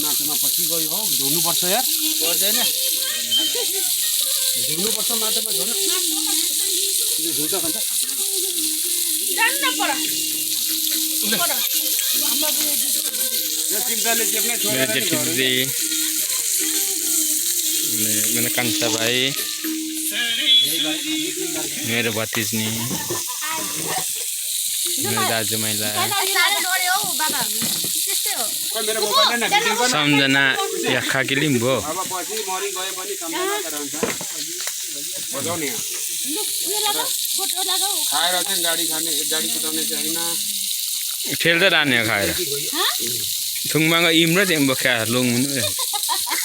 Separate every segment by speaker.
Speaker 1: माटोमा पछि गयो हौ धुनु पर्छ यार पर्दैन धुनु पर्छ माटोमा झोल धुन्छ भन्छ
Speaker 2: जान्न पर
Speaker 1: यो चिम्टाले चेप्ने
Speaker 3: मेरे
Speaker 1: छोडेर
Speaker 3: जेठी दिदी मेरा कान्छा भाइ मेरो भतिजनी मेरो दाजुमाइला
Speaker 1: मेरो मोबाइलले न भिडियो गर्न
Speaker 3: सम्झना याखा कि लिम्बो
Speaker 1: अब पछि मरि गए पनि सम्झना रहन्छ बजाउने खाएर चाहिँ गाडी खाने गाडी कुदाउने चाहिँ हैन
Speaker 3: ठेल त रान्यो खाएर थुङमाको इम्रो तेम्बो खा लुङ हुनु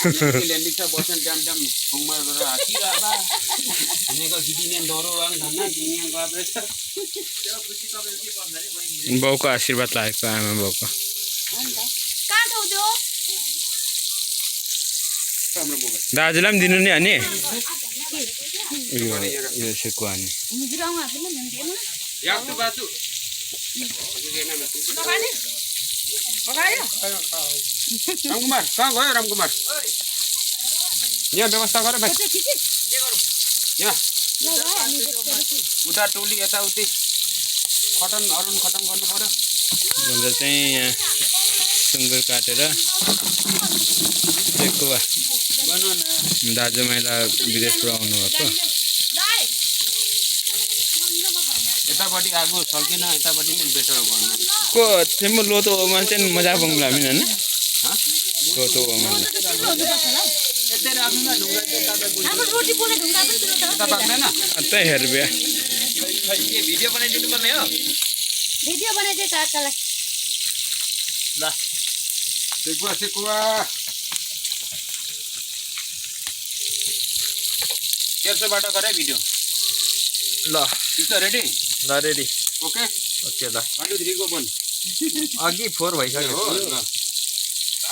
Speaker 1: ल्यान्डिङ छ बसन ट्याम ट्याम थुङमा गएर हाकी बाबा भनेको गिदिने डरो वाङ धन्ना दुनिया गएछ
Speaker 3: बाउको आशीर्वाद लागेको आमा बाउको
Speaker 2: कहाँ छौ त्यो
Speaker 1: राम्रो मोबाइल
Speaker 3: दाजुलाई पनि दिनु नि अनि यो सेकुवा नि
Speaker 1: याक्तु बातु रामकुमार कहाँ गयो रामकुमार यहाँ व्यवस्था गर भाइ यहाँ उता टोली यताउति खटन हरुन खटम गर्नु पर्यो
Speaker 3: अन्त चाहिँ यहाँ सुँगुर काटेर सेकुवा दाजुमाइला विदेशबाट आउनुभएको
Speaker 1: यतापट्टि आगो सकिन यतापट्टि नै बेटर गर्नु
Speaker 3: को तेम्रो लोतोमा चाहिँ मजा बङ्गला मिन हैन लोतोमा
Speaker 1: यतै राख्नुमा ढुङ्गा चाहिँ
Speaker 2: हाम्रो रोटी पोल्ने ढुङ्गा पनि दिनु त
Speaker 1: यता पाक्दैन
Speaker 3: अतै हेर बे
Speaker 1: के भिडियो बनाइदिनु पर्ने हो
Speaker 2: भिडियो बनाइदिए काकालाई
Speaker 1: ल सेकुवा सेकुवा तेर्सोबाट गरे भिडियो
Speaker 3: ल
Speaker 1: ठिक छ रेडी
Speaker 3: ल रेडी
Speaker 1: ओके
Speaker 3: ओके ल
Speaker 1: 1 2 3 को बन
Speaker 3: अघि 4 भइसक्यो
Speaker 1: हो ल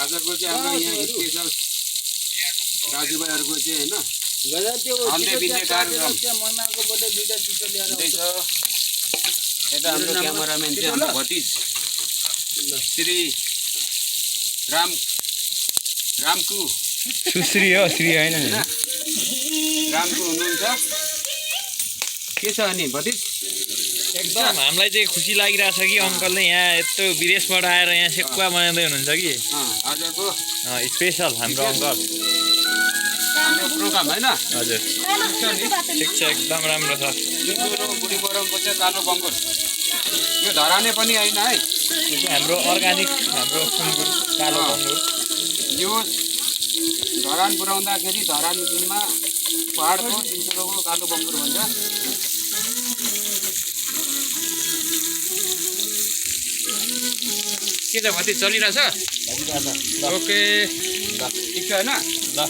Speaker 1: आजको चाहिँ हाम्रो यहाँ स्पेशल दाजुभाइहरुको चाहिँ हैन गजा त्यो हल्दे बिन्दे कार्यक्रम महिनाको बर्थडे दुईटा टिचर ल्याएर आउँछ यता हाम्रो क्यामेराम्यान चाहिँ हाम्रो भतिज श्री रामकु
Speaker 3: सुश्री हो श्री हैन नि
Speaker 1: रामकु हुनुहुन्छ के छ अनि भतिज
Speaker 4: एकदम हामीलाई चाहिँ खुसी लागिरहेछ कि अङ्कलले यहाँ यत्रो विदेशबाट आएर यहाँ सेकुवा बनाउँदै हुनुहुन्छ कि
Speaker 1: आजको
Speaker 4: स्पेसल हाम्रो अङ्कल
Speaker 1: हाम्रो प्रोग्राम हैन
Speaker 4: हजुर ठिक छ एकदम राम्रो छ
Speaker 1: बुढी बरमको चाहिँ कालो बङ्गुर यो धराने पनि हैन है
Speaker 4: यो चाहिँ हाम्रो अर्ग्यानिक हाम्रो सुँगुर कालो बङ्गुर
Speaker 1: यो धरान पुर्याउँदाखेरि धरानमा पहाडको 300 को कालो बङ्गुर भन्छ के छ भति चलिरहेछ ओके ठिक छ हैन ल